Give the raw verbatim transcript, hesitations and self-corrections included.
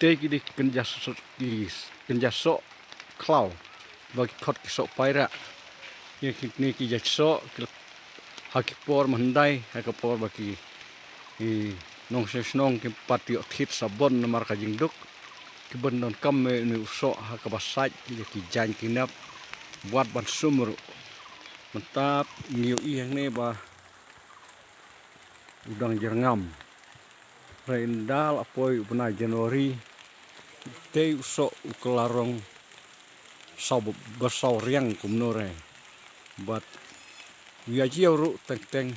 Te ki dei ki kynja soh, ki kynja soh khlaw ba ki khot ki soh paira. Ïa kine ki jait soh ki, ha ki por mynhyndai, ha ka por ba ki, i, nongshong shnong kim pat ïoh thied sabon namar ka jingduk, ki ban donkam ïa une u soh ha kaba sait ïa ki jaiñ ki nep wat ban sum ruh. Mynta ngi ïohi hangne ba u dang jyrngam. Hynrei ynda la poi u bnai January, tei u soh u kylla rong saw ba, ba saw riang kumno re. Bad u ïa jiaw ruh teng teng